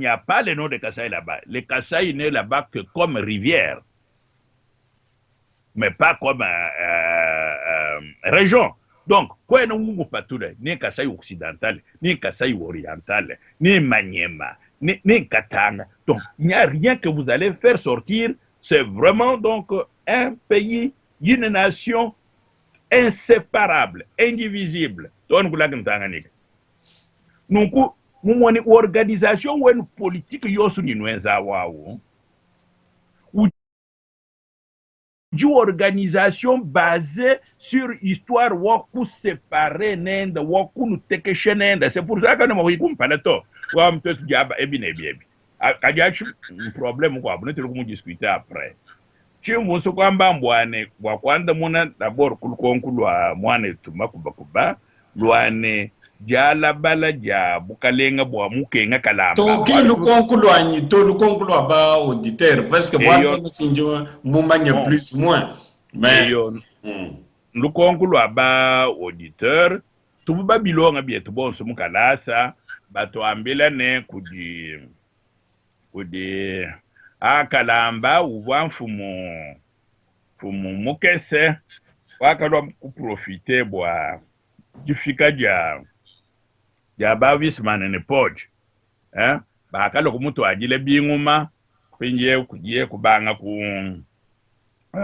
n'y a pas le nom de Kasaï là-bas. Le Kasaï n'est là-bas que comme rivière, mais pas comme région. Donc, kwena ungu patula, ni Kasaï occidental, ni Kasaï oriental, ni Maniema, ni Katanga. Donc, il n'y a rien que vous allez faire sortir. C'est vraiment donc un pays, une nation inséparable, indivisible. Donc, nunku mumoni organisation wenu politique yonso ni nuenza wawu udi organisation basée sur histoire wa kuséparer nenda wa kunutekesha nenda. C'est pour ça que ne kumpala to wa mtoto diaba ebi ne ebi ebi kadi atshi problème kwabu netuli kumudiscuter après. Tshimvusu kwamba mbwane bua kuandamuna d'abord ku lukonku lua muanetu Makubakuba luane dialabala dia bukalenga bua mukenga kalamba. To ki lukonku luanyi to lukonku lua ba auditeur parce que bua meme sinji mumanye plus moins mais eyo lukonku lua ba auditeur tubu babilonga bietu bonso mukalasa batuambila ne kudi kudi akalamba uvua mfumu mfumu mukese wakalua kuprofiter bua difika dia dia ba Wisman ne Podge eh bakalua kumutuadila binguma pinje kudiye kubanga ku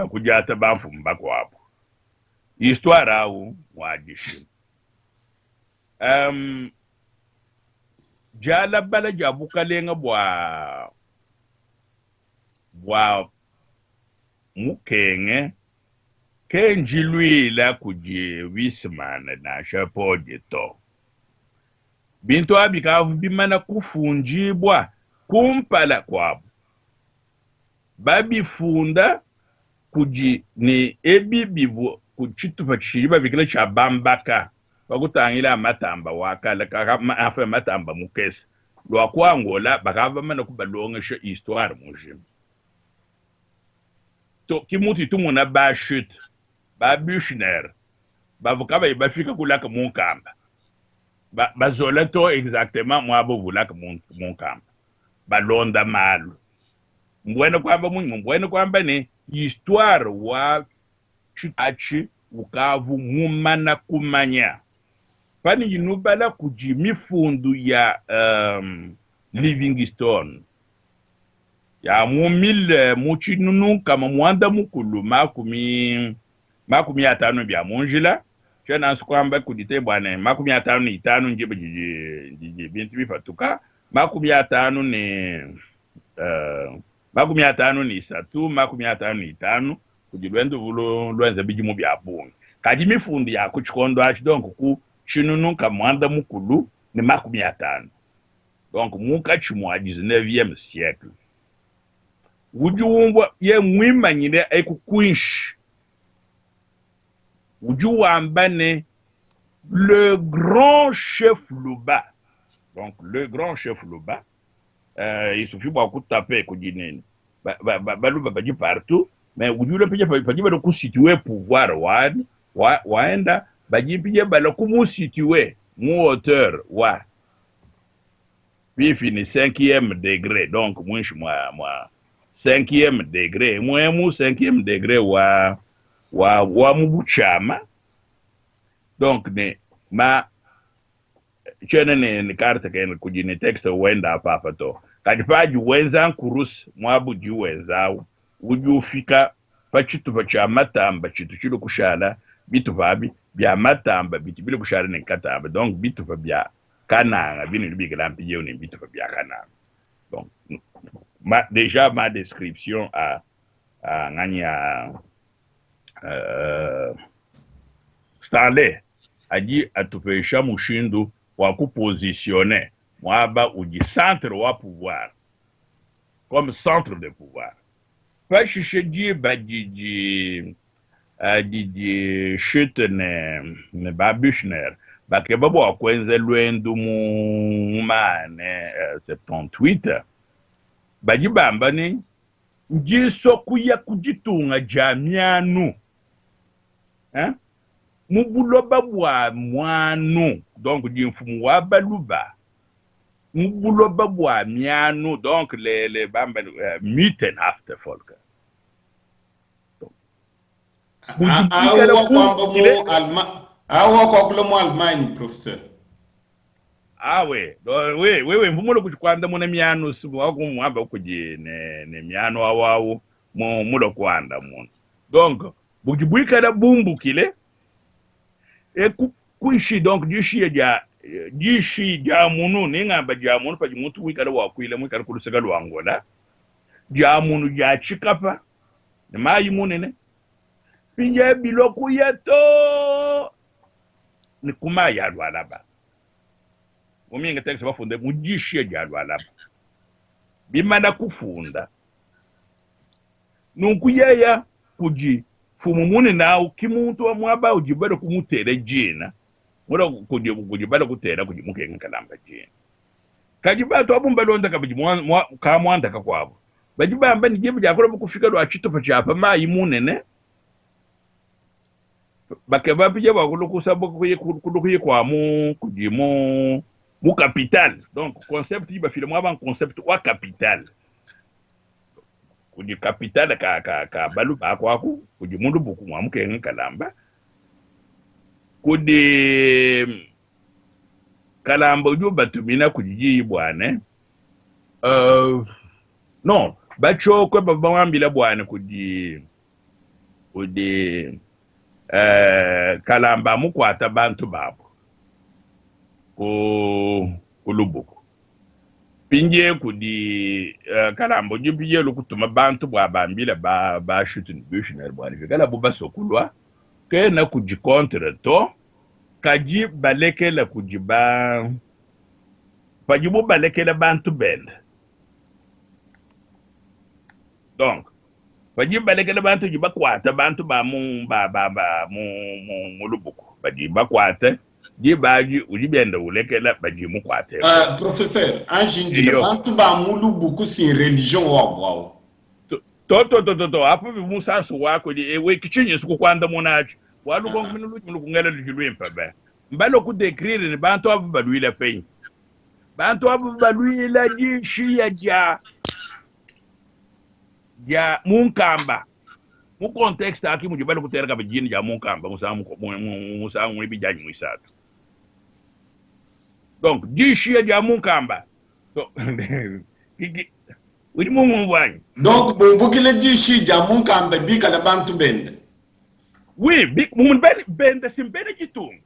kudiata bamfumu bakuabu. Histoire au wadishima dialabala dia bukalenga bua bua mukenge kenjiluila kudi Wisman nansha Podge to. Bintu abi kavu bimana kufunjibwa kumpala kwabu babifunda kudi ni ebi bivu ku tshitupa tshidi babikila tshia bambaka pakutangila matamba wakala afa matamba mukese lwa ku Angola bakava bamana kubalongesha histoire mujima to kimuti tumona ba chute ba Buchner bavuka bayi bafika kulaka munkamba bazola to exactement mwabo vulaka munkamba balonda malu mbwene kwamba munyi mbwene kwamba ne histoire wa achi ukavu mumana kumanya pani yinubala kudi mifundu ya Livingstone ya mu mille mu tshinunu kama muanda mukulu 50 bya munjila tshiena nsu kwamba kudi te bwana 55 njibe didi didi bintu bipatuka 50 ne 53 55 kudi lwendo vulo lwenza bidimu bya bungi kadi mifundu ya ku tshikondo atshi donc ku tshinunu ka muanda mukulu ne 50 donc munkatshi mua 19e siècle udi umvua ye mwimanyine eku kuinshi udi wamba ne le grand chef Luba. Donc le grand chef Luba, il suffit bua kutaper kudi nini baluba badi partout mais udi ulepija padi bala kusituer pouvoir wani waenda badi mpija bala kumusituer mu hauteur wa pifi ni 5e degré donc mwinshi mwa mwa 5e degré mwemu 5e degré wa wa wa mubuchama donc ne ma chene ne ne carte ken kudi ne texte wenda papa to kadi paji wenza nkurus mwabu di wenzawu udi ufika pa tshitupa tshia matamba tshitu tshili kushala bitupa abi bya matamba bitu bili kushala ne katamba donc bitupa bya kananga binu bikila mpijeu ne bitupa bya kananga. Donc ma, déjà ma description à ngani à Stanley adi atupesha mushindu wa kupositionner mwaba udi centre wa pouvoir comme centre de pouvoir. Pashishe diba didi didi chute ne ne ba Buchner bakeba bua kuenza lwendu mu mane 78 badi bamba ni njiso kuya kuditunga dia mianu hein mu buloba bua mwanu donc di mfumu wa baluba. Mu buloba bua mianu, donc le le bamba euh, mythenhafte Volker. Awu wakuamba mu Allemagne, awu wakuakula mu Allemagne, professeur. Ah oui, oui, oui, oui, mvumula kudi kuandamuna mianu wakumwamba kudi ne ne mianu awu awu mu mulo kuandamuna. Donc budi buikala bumbukile e ku kuishi donc dishiya dia dishi dia munu ne ngamba dia munu padi muntu muikale wakuila muikale ku luseke lua Angola dia munu dia tshikapa ne mayi munene pinje bilua kuya to ne ku mayi a Lualaba mu minga texte bafunde mu dishiya dia Lualaba bimana kufunda Nunku yeya kudi mfumu munene awu ki muntu wa muaba udi bale kumutela dina, mula kudi kudi bale kutela kudi mukenga kalamba dina. Kadi bantu abu mbalonda kabidi mua, mua, ka muanda kakuabu. Badi bamba ne diba diakulua kufika lua tshitupa tshia pa mayi munene, bakeba pidia bua kulua kusabuka kuya kulua kuya kua mu kudi mu mu capital. Donc concept idi bafila muaba concept wa capital. Kudi capital ka ka ka baluba aku aku kudi mu lubuku mua mukenga kalamba kudi kalamba udi ubatumina kudi diyi bua ne uh, non batshiokwe bavua bamwambila bua ne kudi kudi uh, kalamba amukuata bantu babu ku ku lubuku Mpindieu kudi Kalamba udi mpindieu kutuma bantu bua bambile ba ba Schuttenbüchner bua ne pikalabu basue kulua, kena kudi contre to, kadi balekela kudi ba padibu balekela bantu bende. Donc padibu balekela bantu badi bakuata bantu ba mu ba ba ba mu mu mu lubuku badi bakuate Diba adi udi biende ulekela badi mukuate. Uh, professeur anji ndila bantu ba mu lubuku si religion wabu awu. To to to to to apu musansu wako di ewe kichinyi suku kuandamuna atshi bualu konko minu ludi mulukungela ludi luimpe be mbalo ku décrire ne bantu abu baluila penyi bantu abu baluila dishiya dia dia munkamba Mu contexte aki mudi bale kutela kabidi dina dia Munkamba musangu musangu muibidi anyi muisatu. Donc dishiya dia Munkamba udi mumumvua anyi? Donc bumbukile dishi dia Munkamba bikala bantu bende. Oui, bende si mbene ditunga.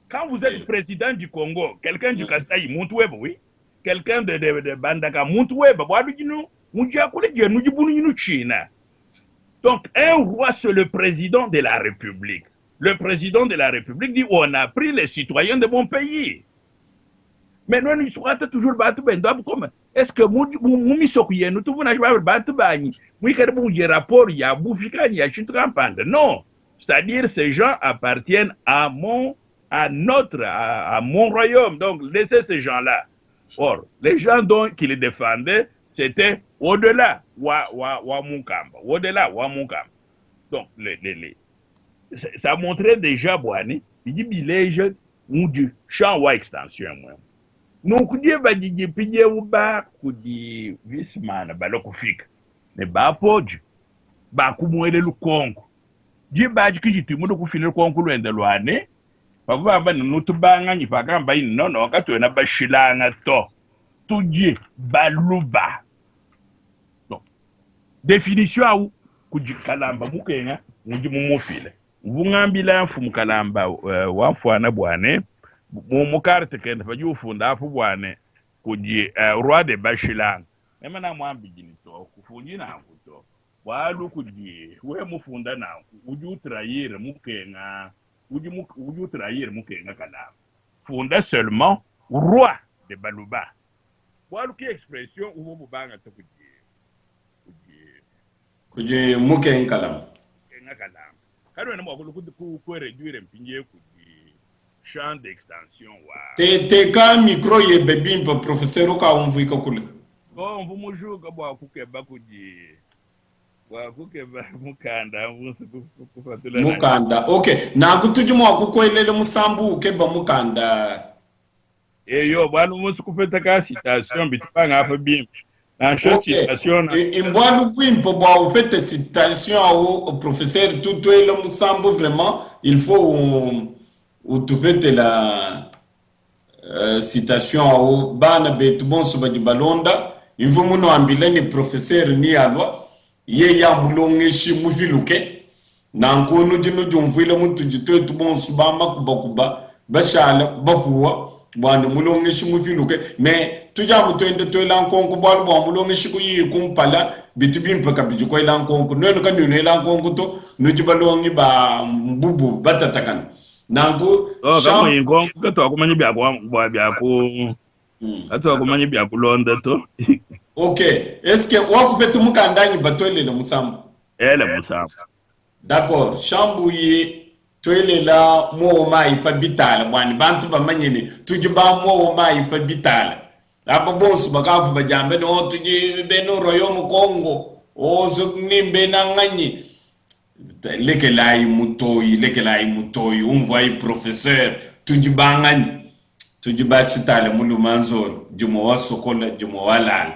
Quand vous êtes président du Congo, quelqu'un du Kasaï, muntu webe, oui. Quelqu'un de, de, de Bandaka, muntu webe, bualu dinu mudiakula dienu dibunu inu tshina. Donc, un roi, c'est le président de la République. Le président de la République dit on a pris les citoyens de mon pays. Mais nous, nous sommes toujours bantu bendo comme est-ce que mu misoko yenu tuvuna bantu banyi mwikale buje rapport ya bufikani ya chintu kampanda non c'est-à-dire ces gens appartiennent à mon à notre à, à mon royaume donc laissez ces gens-là or les gens dont qu'il défendait c'était au-delà wa wa wa Munkamba au-delà wa Munkamba donc les, les, les, ça montrait déjà bwani bidi bileja mudi champ wa extension mwe nunku diba didi mpindieu ba kudi Vismana balua kufika ne bapoji bakumuele lukonko diba adi kidituimuna kufila lukonko luende lua ne bavua bamba ne nutu banganyi pakambayi ne nono katuena bashilanga to tudi baluba donc definition au kudi kalamba mukenga udi mumufile uvungambila mfumu kalamba uh, wa mfuana bua ne mu mu carte kende padi ufunda apu bua ne kudi uh, roi de bashilanga meme namuambidi ne to kufundi nanku to bualu kudi we mufunda nanku udi utrahir mukenga udi udi utrahir mukenga kalamba funda seulement roi de baluba bualu ki expression uvua bubangata kudi kudi kudi mukenga kalamba mukenga kalamba kadiwena mua ku reduire mpindieu kudi champ d'extension wa te teka micro yebe bimpe professeur ukaumvuika kule oh mvu mujuka bua kukeba kudi bua kukeba mukanda mvunsu kupatula mukanda okay nanku tudi mua kukuelela musambu ukeba mukanda. Eyo, bualu musu kupeta ka citation bitu panga apa bimpe. Nansha Ok. citation na Mbualu buimpe bua upete citation au professeur tutuela musambu vraiment il faut utupetela citation au bana betu bonso badi balonda imvua munuambile ne professeur ni alua yeye amulongeshi mupiluke nanku nudi nudiumvuila mutudi tuetu bonso ba makubakuba bashala bapuwa bua ne mulongeshi mupiluke me tudi amu tuenda tuela nkonko bualu bua mulongeshi kuyiyi kumpala bitu bimpe kabidi kuela nkonko nuenu kanuyi nuela nkonko to nudi balongi ba mbubu batatakana nanku Oh, kamuyi nkonko katuakumanya bia ku- bia ku katuakumanya bia kulonda to. Ok, est-ce que wakupeta mukanda anyi batuelele musambu? Ele musambu. D'accord, shambuyi tuelela muowo mayi pa bitala buani bantu bamanye ne tudi ba muowo mayi pa bitala. Aba bonso bakavu badiamba ne oh tudi bena royaume Congo, oh ni mbena nganyi. Lekelayi mutoyi, lekelayi mutoyi, umvuayi professeur, tudi banganyi? Tudi ba tshitale mulume nzolo, dimue wa sokola, dimue wa lala.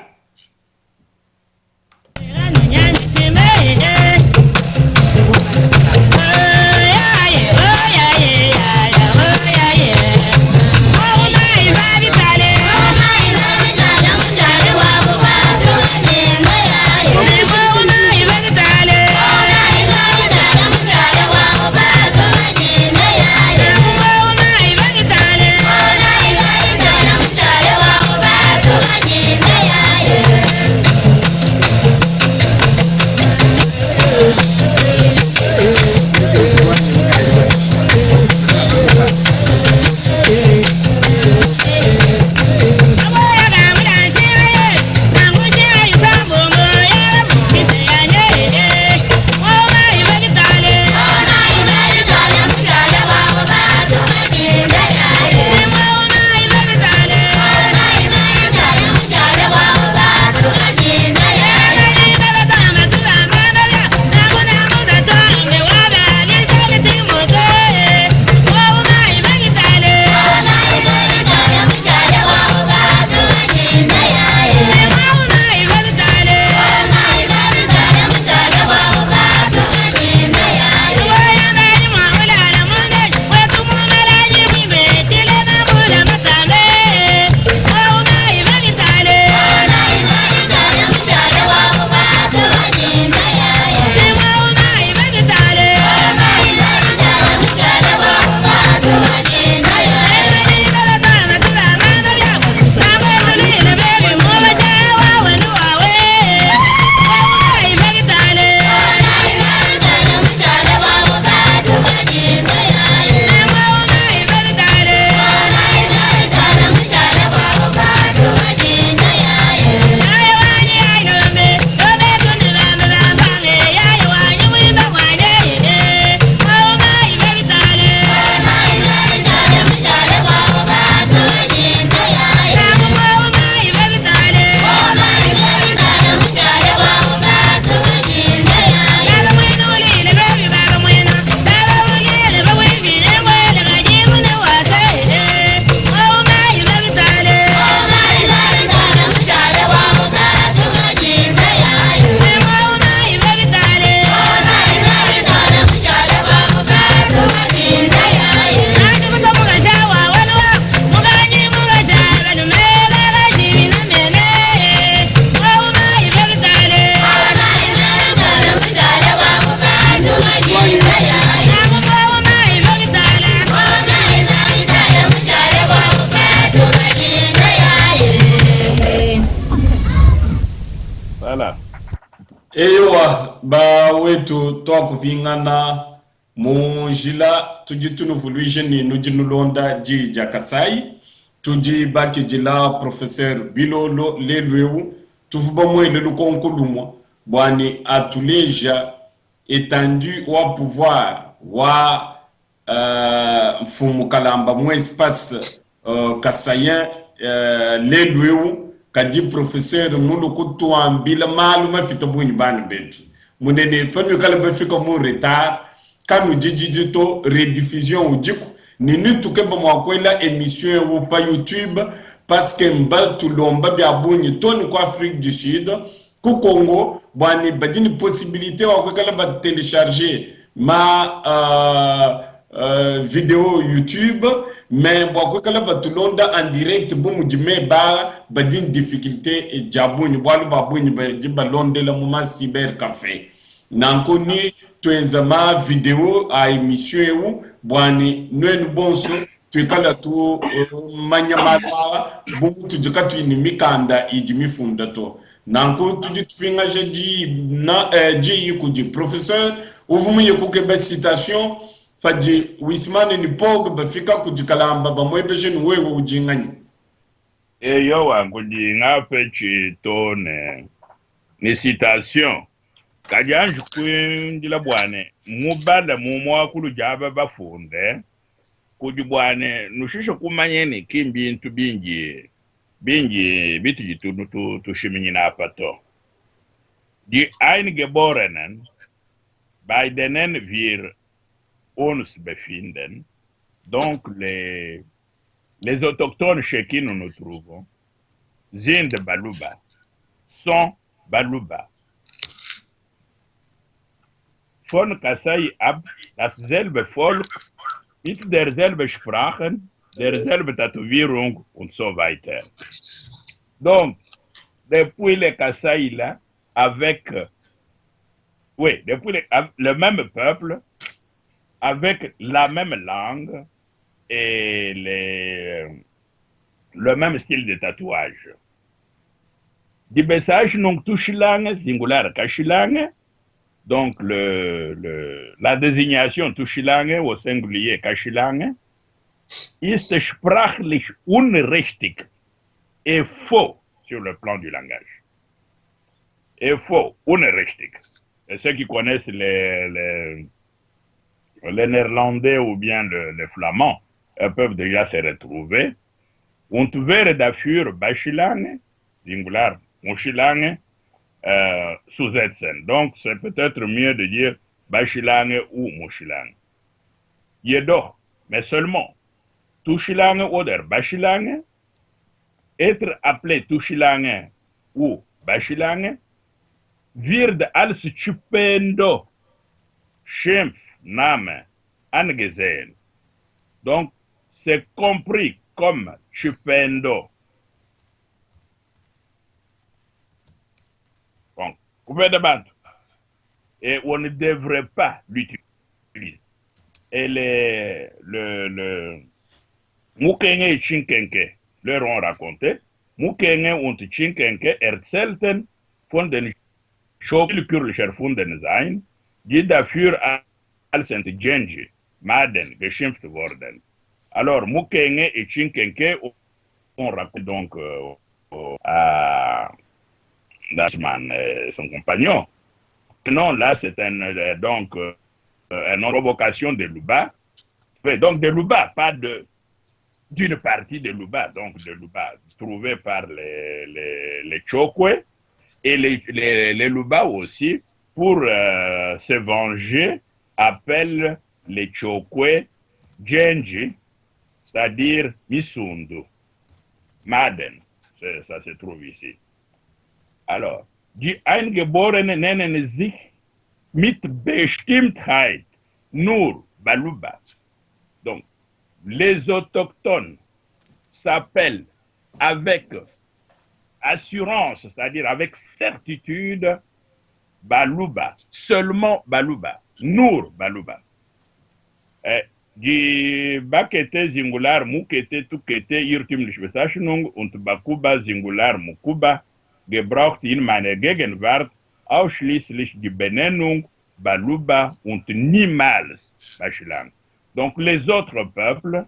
Voilà. Eyowa, ba wetu tuakupingana mu njila tudi tunuvuluija ne nudi nulonda diyi dia Kasai. Tudi bakidila professeur Bilolo lelu eu tuvua bamuele lukonko lumue bua ne atuleja etendue wa pouvoir wa mfumu Kalamba mu espace kasaïen lelu eu kadi professeur mulu kutuambila malu mapita bungi bana betu munene panuikala bafika mu retard kanudididi to rediffusion udiku. Ne netukeba mua kuela emission eu pa YouTube parce que mbatulomba bia bungi too ne ku Afrique du Sud, ku Congo bua ne badi ne possibilite wa kuikala ba telecharger ma video YouTube mais bua kuikala batulonda en direct bu mudi meba aa badi ne difficulte dia bungi bualu ba bungi badi balondela mu ma cyber cafe nanku ni tuenza ma video a emission eu bua ne nuenu bonso tuikala tu manya malu aa bu mutudi katuyi ne mikanda idi mifunda to. Nanku tudi tupingaja diyi kudi professeur uvua muye kukeba citation padi Wisman ne Pog bafika kudi Kalamba bamuebeja ne wewe udi nganyi? Eyowa, nkudi ngapetshi to ne ne citation kadi anji kuindila bua ne mubale mu muakulu udi aba bafunde kudi bua ne nushishe kumanya ne ki mbintu bindi bindi bitudi tushiminyina apa to. Die Eingeborenen, bei denen wir uns befinden, donc les, les autochtones chez qui nous nous trouvons, sind Baluba, sont Baluba. Von Kasai ab dasselbe Volk mit derselben Sprache, derselben Tätowierung und so weiter. Donc, depuis les Kasaï là, avec, oui, depuis le même peuple, avec la même langue et les, le même style de tatouage. Die Bezeichnung Tushilange, Singular Kashilange, donc le, le, la désignation Tushilange au singulier Kashilange, ist sprachlich unrichtig et faux sur le plan du langage. Et faux, unrichtig. Et ceux qui connaissent les, les, les néerlandais ou bien le, les flamands peuvent déjà se retrouver. Und wäre dafür Bashilange, Singular Mushilange, zusetzen. Donc, c'est peut-être mieux de dire Bashilange ou Mushilange. Jedoch, mais seulement, Tushilange oder Bashilange, être appelé Tushilange ou Bashilange, wird als Chipendo, Schimpfname angesehen. Donc, c'est compris comme Chipendo. Donc, coupé de bande. Et on ne devrait pas l'utiliser. Et les, le, le, Mukenge et Chinkenke leur ont raconté, Mukenge und Chinkenke erzählten von den willkürlich erfunden sein, die dafür als Genji, Maden, geschimpft wurden. Alors, Mukenge et Chinkenke ont raconté donc à Dashman, son compagnon. Non, là, c'est un, donc, une provocation de Luba. Donc, de Luba, pas de d'une partie de Luba, donc de Luba, trouvée par les, les, les Chokwe et les, les, les Luba aussi, pour se venger, appellent les Chokwe Genji, c'est-à-dire Misundu, Maden, ça se trouve ici. Alors, die Eingeborenen nennen sich mit Bestimmtheit nur Baluba. Donc, les autochtones s'appellent avec assurance, c'est-à-dire avec certitude, Baluba, seulement Baluba, Nur Baluba. Eh, die Bakete Singular Mukete Tukete irrtümliche Bezeichnung und Bakuba Singular Mukuba gebraucht in meiner Gegenwart ausschließlich die Benennung Baluba und niemals Bashilang. Donc les autres peuples,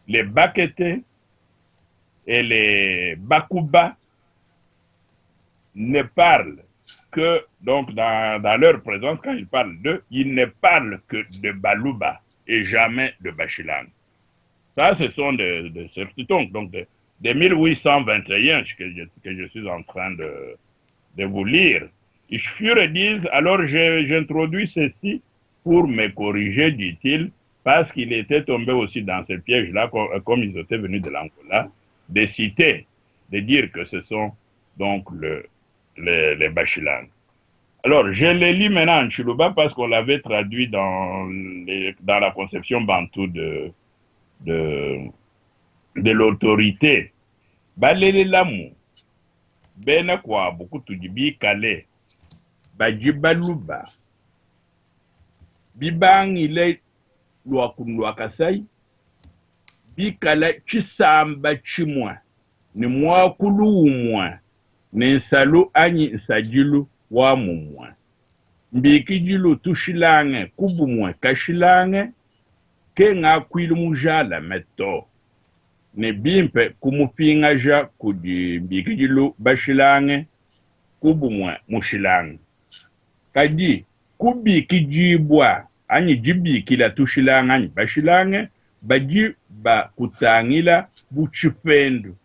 les Bakete et les Bakuba, ne parlent que, donc dans, dans leur présence, quand ils parlent d'eux, ils ne parlent que de Baluba et jamais de Bashilang. Ça, ce sont des, des certitudes. Donc, de, de 1821 que je, que je suis en train de, de vous lire. Ich führe dies, alors j'introduis ceci pour me corriger, dit-il, Parce qu'il était tombé aussi dans ce piège-là, comme ils étaient venus de l'Angola, de citer, de dire que ce sont donc les Bashilang. Alors, je les lis maintenant en Tshiluba parce qu'on l'avait traduit dans la conception bantou de l'autorité. Balelelamu, bena kwabu kutudi bikale, badi baluba, bibangile lua ku lua Kasai, bikala tshisamba tshimue ne muakulu umue ne nsalu anyi nsadilu wa mumue. Mbikidilu tushilange ku bumue kashilange ke ngakuilu mujalame to, ne bimpe kumupingaja kudi mbikidilu bashilange ku bumue mushilange. Kadi kubikidibua anyi dibikila tushilange anyi bashilange badi bakutangila bu tshipendu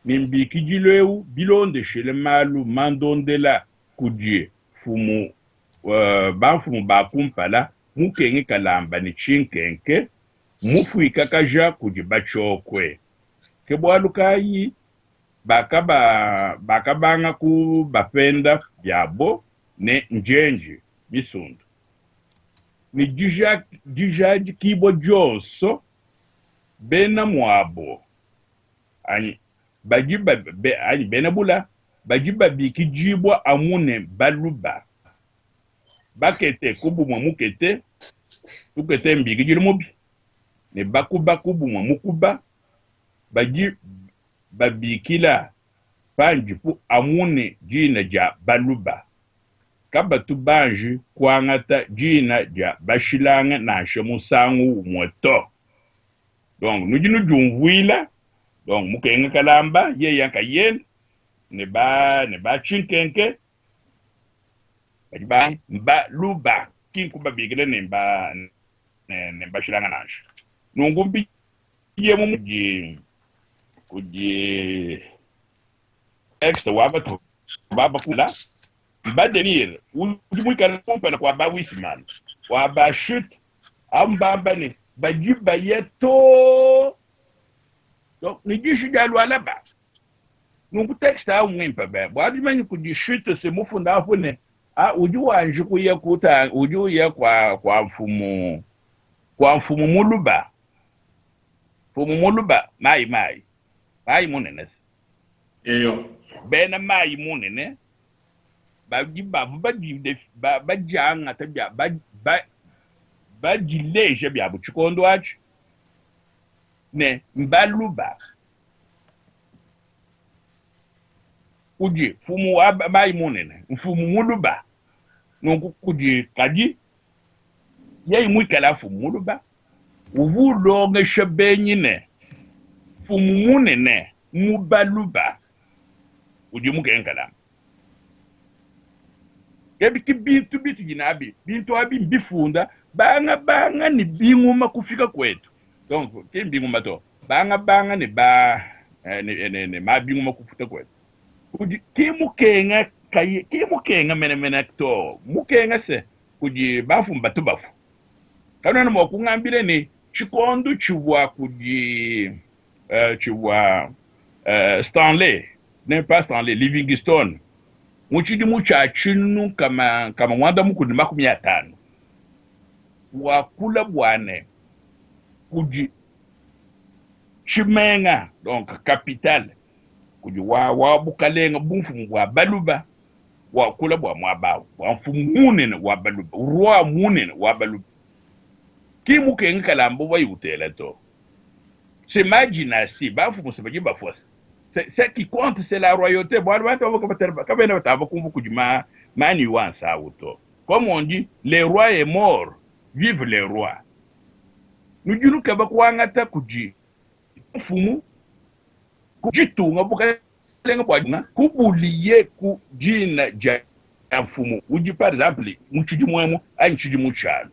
ne mbikidilu eu bilondeshile malu mandondela kudi mfumu, bamfumu ba kumpala Mukenge Kalamba ne Tshinkenke mufuikakaja kudi Batshiokwe. Ke bualu kayi bakabanga kubapenda biabo ne njenji misundu ne dijadikibua dionso bena muabo anyi badi anyi bena bula badi babikidibua amu ne baluba bakete ku bumue mukete tukete mbikidilu mubi ne bakuba ku bumue mukuba badi babikila pandipu amu ne dina dia baluba kabatu banji kuangata dina dia bashilange nansha musangu umue to. Donc nudi nudiumvuila donc Mukenga Kalamba yeya nkayende ne ba ne ba Tshinkenke badi ba baluba ki nkubabikila ne ba ne bashilanga nansha. Nunku mpindieu kudi kudi texte wa batu babakula Mbadenir udi muikale kumpala kua ba Wisman wa ba Schut amu bamba ne badi baya to donc ne dishi dia Lualaba. Nunku texte au muimpe be bualu dimanya kudi Schut se mufunda apu ne a udi wanji kuya kuta udi uya kwa kwa mfumu kwa mfumu muluba mfumu muluba mai mai mai munene Eyo. Bena mai munene badi bavua badiangata bia badileja biabu tshikondo atshi ne mbaluba kudi mfumu wa mai munene mfumu muluba nunku kudi kadi yeye muikala mfumu muluba uvua ulongesha benyi ne mfumu munene mubaluba udi mukenkalamba ebi ki bintu bitudi nabi bintu abi mbifunda banga banga ne binguma kufika kwetu donc ki mbinguma to banga banga ne ba ne, ne, ne ma binguma kufika kwetu kudi ki mukenga kayi ki mukenga menemene to mukenga se kudi bamfumu batu bafu kanuena mua kungambile ne tshikondo tshivua kudi tshivua Stanley ne pas Stanley Livingstone mu tshidimu tshia tshinu kama kama muanda mukulu ne makumi atanu wakula bua ne kudi tshimenga donc capitale kudi wa wa bukalenga bumfumu bua baluba wakula bua muaba awu bua mfumu munene wa baluba roi munene wa baluba ki mukenga kalamba uvua utela to. C'est ma dynastie bamfumu se badi bafua ce qui compte, c'est la royauté. Bualu bantu abo kabena batamba kumva kudi ma ma nuance awu to. Comme on dit, le roi est mort, vive le roi. Nudi nukeba kuangata kudi mfumu kuditunga bukalenga bua kubuliye ku dina dia mfumu udi par exemple mu tshidimu emu anyi tshidimu tshialu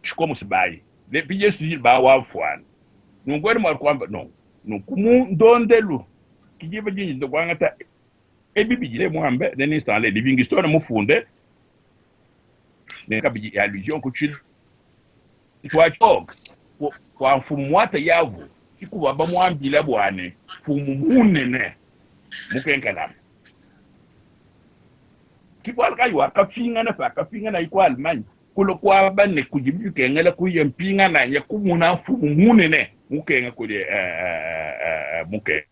tshikomo sibayi lepije ba wa mfuana nunku ene mua kuamba no nunku mu ndondelu kidiba dinyi kuangata ebi bidile muambe ne Stanley Livingstone mufunde ne kabidi allusion ku. Twacok kwa mfumu mwata yavu kikuva bamwambila bwane mfumu munene mukenkalamba kikwala kayi wakafingana pakafingana iko Allemagne kulo kwaba ne kudi bikengela kuye mpingana ya kumuna mfumu munene mukenga kudi mukenga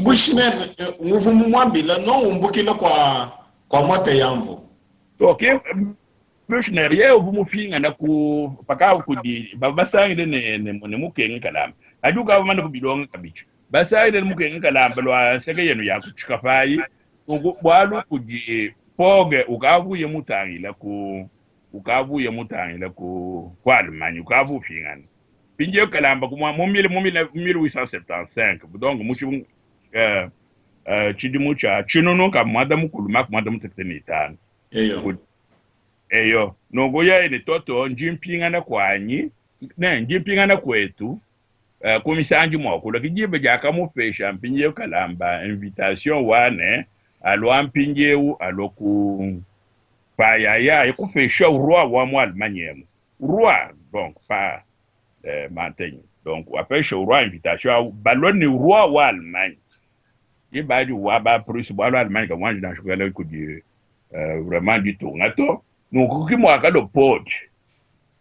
Bushner nguvu mumwambila no umbukila kwa kwa mwata yamvu. Okay, Bushner ye uvu mufingana ku paka kudi babasangile ne ne, ne mukenga kalamba ajuka bamana kubilonga kabichi basangile ne mukenga kalamba lwa seke yenu ya kuchikafayi bwalu kudi poge ukavuye mutangila ku ukavuye mutangila ku kwa Allemagne ukavu fingana pinje kalamba kuma mu 1875 donc mu chidimu cha chinono ka mwada mukulu mak mwada mutekete ni tano eyo eyo nongo ya ni toto njimpingana kwanyi ne njimpingana kwetu kumisanji mwakula kijibe jakamupesha mpinje kalamba invitation wane alwa mpinjeu aloku payaya ekupesha roi wa mu Allemagne roi donc pa Montaigne donc apesha roi invitation baloni roi wa Allemagne ibadi wa ba Prusse bwalo Allemagne kamwanji na shukala kudi vraiment ditunga to nuku kimwaka lo poche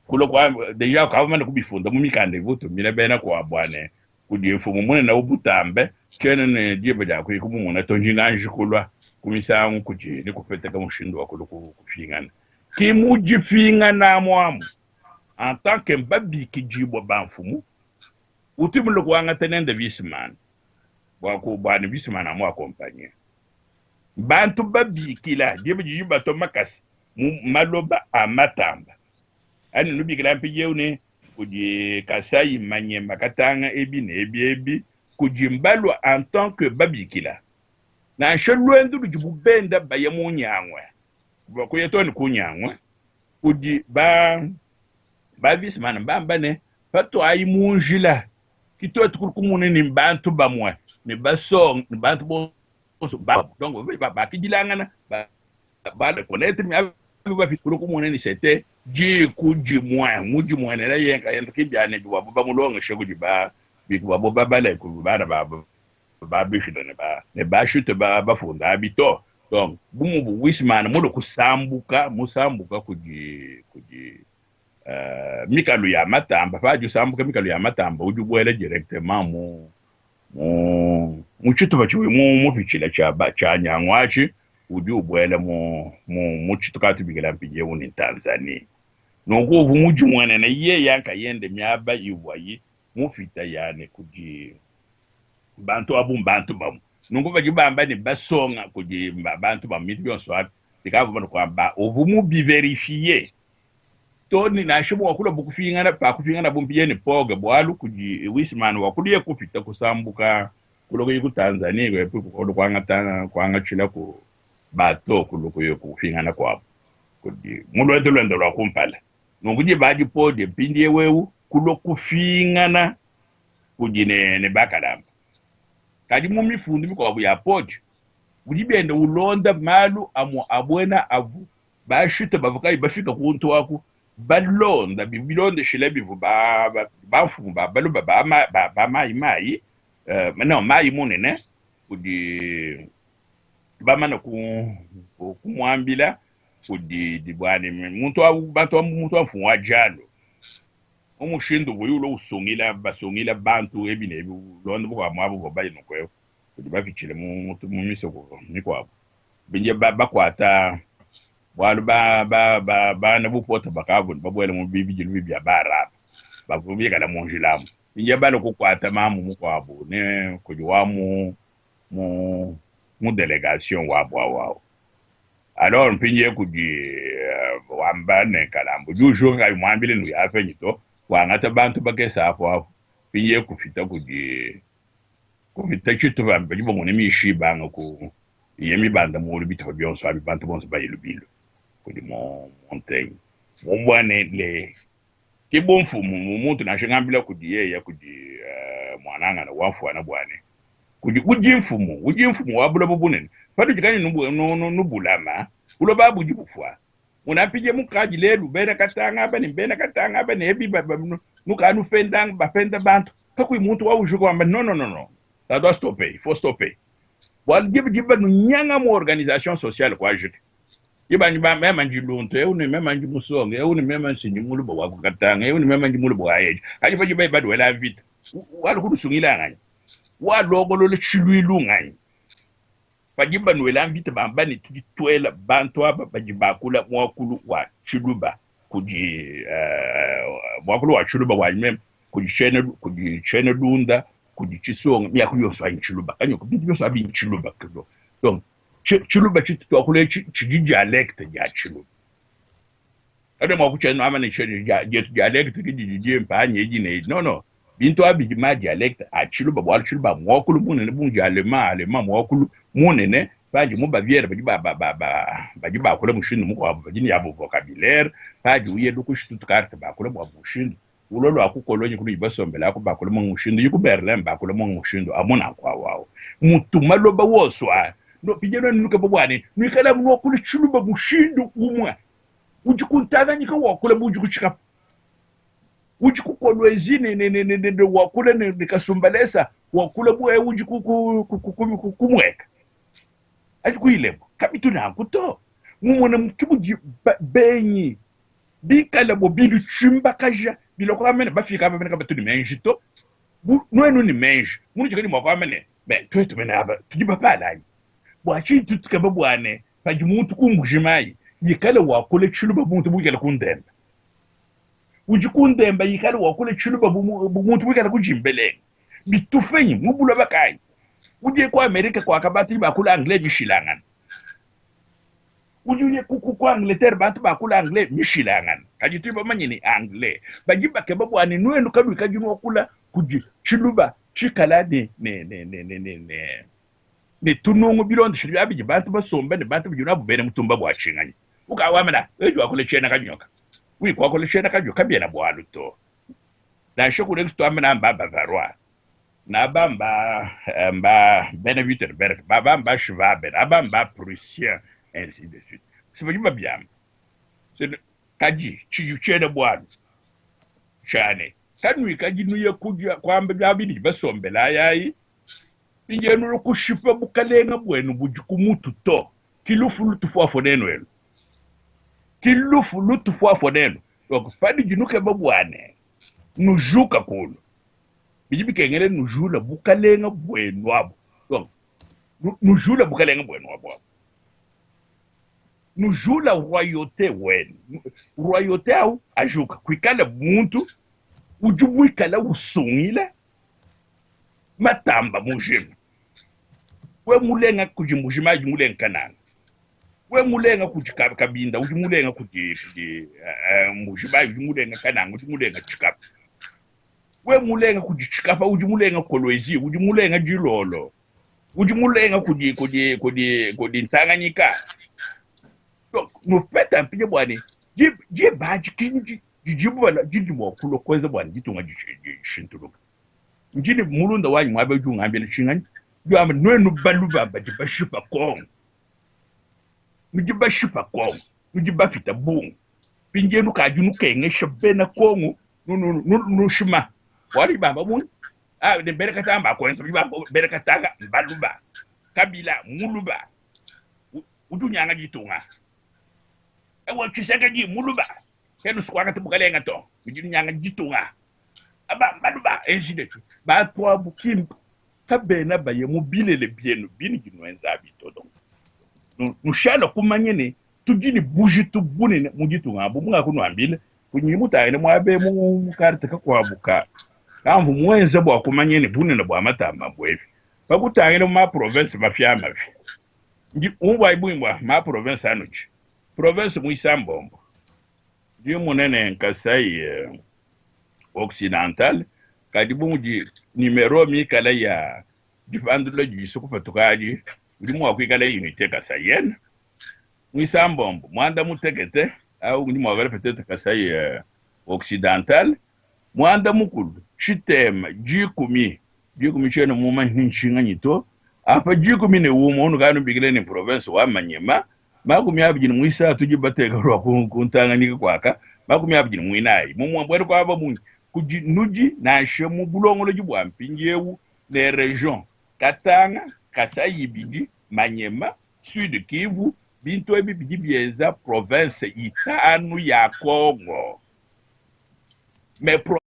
kulo kwa deja kavamana kubifunda mu mikanda ivutumile bena kwa bwane kudi mfumu munene ubutambe kene ne diba dia kuyi kumumuna to njinganji kulwa kumisangu kuti ni kupeteka mushindu wa kulu kufingana kimujifingana mwamu en tant que mbabikijibwa bamfumu utimule kuangata nende Wiesmann bwa bwana Wiesmann amu accompagner bantu babikila diba jiji bato makasi mu maloba amatamba ani nubikila mpijeu ne kudi Kasai Manyema Katanga ebi ne ebi ebi kudi mbalwa en tant que babikila nansha lwendu ludi bubenda baye mu nyangwe bakuye toni ku nyangwe kudi ba ba Wiesmann bamba ne patwayi mu njila kitwetu kuli kumune ni bantu bamwe ni basong ni bantu bonso ba donc ba bakidilangana ba ba reconnaître mi ba fi kuli kumune ni c'était jiku jimwe mujimwe ne yenka yenka kibyane bwa ba mulonga shego ba bikuba bo babale ku bana ba ba bishida ne ba ne ba shute ba bafunda abito donc bumu bu Wiesmann mulo kusambuka musambuka kuji kuji mikalu ya matamba faji sambuka mikalu ya matamba ujubwele directement mu mu mu chituba chiwe mu mu fichila cha ba cha nyangwachi udi ubwele mu mu mu chituka tubigela mpije uni Tanzania nongo ubu muji mwana na ye yanka yende myaba ibwayi mufita yane kuji bantu abu bantu bamu nungu bajibamba ni basonga kuji bantu ba mitu byonso api bikavu bano kwamba ubu mu biverifie toni nashibu wakula bukufingana pa kufingana bumpiye ni poga bwalu kuji Wiesmann wakuliye kufita kusambuka kuloko yiku Tanzania kwe kulo kwanga tana kwanga chila ku bato kuloko yiku kufingana kwabo kuji mulwendo lwendo lwa kumpala nungu jibaji pode mpindie wewu kulo kufingana kuji ne, ne bakalamba kadi mu mifundu mikuabu ya pode udi ulonda malu amu abwena avu bashite bavuka bafika kuntu aku balonda bilondeshela bivu ba bafumu ba baluba ba ba ba mai mai no mai munene kudi bamana ku kumwambila kudi dibwane muntu bantu muntu afu wa jalo umushindu buyulo usungila basungila bantu ebine londa bukwa mwabo bayi nokwe kudi bafichile mu mu misoko mikwabo binje bakwata bwalu ba ba ba bana bupota bakavu babwele mu bibijilu bya baraba bakubika mu njilamu binje balo kukwata mamu mukwabo ne kudi wa mu mu mu delegation wabo wao alors mpinje kudi wamba ne kalambo juju ngai mwambile nu yafenyi to wangata bantu bakesa apo apo pinje kufita kudi kufita chitu bambe jibongo ne mishi banga ku yemi banda mu bita byonso abi bantu bonso bayilubilo kudi mo montagne mumbwane le kibomfumu muntu nashingambila kudi yeya kudi mwananga na wafu ana bwane kudi ujimfumu ujimfumu wabula bubunene patu chikani nubulama ulo babu jibufwa Muna mpidie mukadi lelu bena Katanga aba ne bena Katanga aba ne ebi nuka nupenda bapenda bantu kakuyi muntu wa ujuka wamba non non non non ça doit stopper, il faut stopper. Bualu diba diba nunyanga mu organisation sociale kwa jike. Diba ndi ba mema ndi luntu eu ne mema ndi musonga eu ne mema nsinyi muluba wa ku Katanga eu ne mema ndi muluba wa eji. Kadi pa diba baduela mvita walu kudusungila nganyi? Walongolola tshiluilu nganyi? Padi banuela mvita bamba ne tudi tuela bantu aba badi bakula muakulu wa tshiluba kudi muakulu wa tshiluba wanyi meme kudi tshiena kudi tshiena lunda kudi tshisonga miakulu yonso ayi ntshiluba kanyoka bintu bionso abi ntshiluba donc tshiluba tshitu tuakula etshi tshidi dialecte dia tshiluba kadi mua kutshiena ama ne dietu dialecte ke didi dimpe anyi edi ne edi non non bintu abi bidi ma dialecte a tshiluba bualu tshiluba muakulu munene bu mudi allemand allemand muakulu munene padi mu Baviere badi ba, ba, ba, ba, badi bakula mushindu mukuabu badi ne yabu vocabulaire padi uye ku Stuttgart bakula bua mushindu ulua lua ku Cologne kunudi basombele aku bakula mu mushindu yi ku Berlin bakula mu mushindu amu nanku awu awu mutu maloba wonso a no pidie nuenu nukeba bua ne nuikala nuakula tshiluba mushindu umue udi ku Tanganyika wakula bu udi ku Tshikapa udi ku Kolwezi ne ne ne ne ne wakula ne, ne Kasumbalesa wakula bu eu udi ku ku ku ku ku ku kumweka adi kuilebo kabitu nanku to mumona ki mudi benyi bikale bo bilutshimbakaja bilua kuamba ne bafika aba mene kabatu ne meji to bu nuenu ne meji munudi kadi mua kuamba ne me tuetu mene aba tudi bapala anyi bua tshinyi tutukeba bua ne padi muntu ku Mbujimayi yikale wakula tshiluba bu muntu muikale ku Ndemba udi ku Ndemba yikale wakula tshiluba bu muntu muikale ku Jimbelenga bitufenyi mu buloba kayi udi ku Amerika kuaka bantu bakula anglais bishilangana udi uye ku ku Angleterre bantu bakula anglais mishilangana kadi tudi bamanye ne anglais badi bakeba bua ne nuenu kanuikadi nuakula kudi tshiluba tshikala ne ne ne ne ne ne ne ne tunungu bilondeshile bia bidi bantu basomba ne bantu badi nabu bena mutumba bua tshinganyi ukawamana eji wakula tshiena kanyoka wi kwakula tshiena kanyoka kabiena bualu to nansha kule tuamana mba bavarois naba mba mba bena Wittenberg baba mba Schwaben aba mba Prussien ainsi de suite si badi babiamba kadi tshidi tshiena bualu tshiane kanuikadi nuye kudia kuamba bia bidi basombela ayayi mpindieu nulu kushipa bukalenga buenu budi ku mutu to ki lufu lutufuafua nenu elu ki lufu lutufuafua nenu donc padidi nukeba buane nujuka kulu bidi bikengela nujula bukalenga buenu abu donc nujula bukalenga buenu abu abu nujula royauté wenu royauté au ajuka kuikala muntu udi muikala usungila matamba mujima we mulenga kudi mujima adi mulenga kananga we mulenga kudi kabinda udi mulenga kudi kudi uh, mujima udi mulenga kananga udi mulenga tshikapa we mulenga kudi tshikapa udi mulenga kolwezi udi mulenga dilolo udi mulenga kudi kudi kudi kudi ntanganyika donc nupeta mpinye bua ne diba adi didibu didi mua kulua kuenza bua ne ditunga dishintuluka ndi ne mulunda wanyi muaba udi ungambila tshinganyi udi wamba nuenu baluba badi bashipa kongo nudi bashipa kongo nudi bapita bungi mpindieu nukadi nukengesha bena kongo nushima bualu bamba munyi ah ne bena katanga bakuenza bamba bena katanga mbaluba kabila muluba udi unyanga ditunga ewa tshisekedi muluba kenu sukuangata bukalenga to udi unyanga ditunga aba mbaluba ainsi de suite bantu abu ki kabena baye mu bilele bienu binudi nuenza abi to donc nushala kumanya ne tudi ne bujitu bunene mu ditunga abu mungakunuambila kunyi mutangile muabe mu karte kakuabu ka kamvu muenze bua kumanya ne bunene bua matamba buevi pakutangila mu ma province mapia mavi ndi umvuayi bungi bua ma province anuji province muisambombo ndi munene Kasai eh, occidental kadi bu mudi numero mikala ya dipandulula didi kupatuka adi udi mua kuikala unité kasaienne muisambombo muanda mutekete au udi mua kuikala peut-être Kasai euh, occidental muanda mukulu tshitema dikumi dikumi tshiena mumanye nshinganyi to apa dikumi ne umue unukanu bikile ne province wa Manyema. 23 tudi bateka lua ku Tanganyika kuaka, 24 mumue mbuena kuamba munyi? Kudi nudi nansha mu bulongolodi bua mpindieu ne region Katanga, Kasai ibidi, Manyema, Sud Kivu, bintu ebi bidi bienza province itanu ya Congo. Mais pro.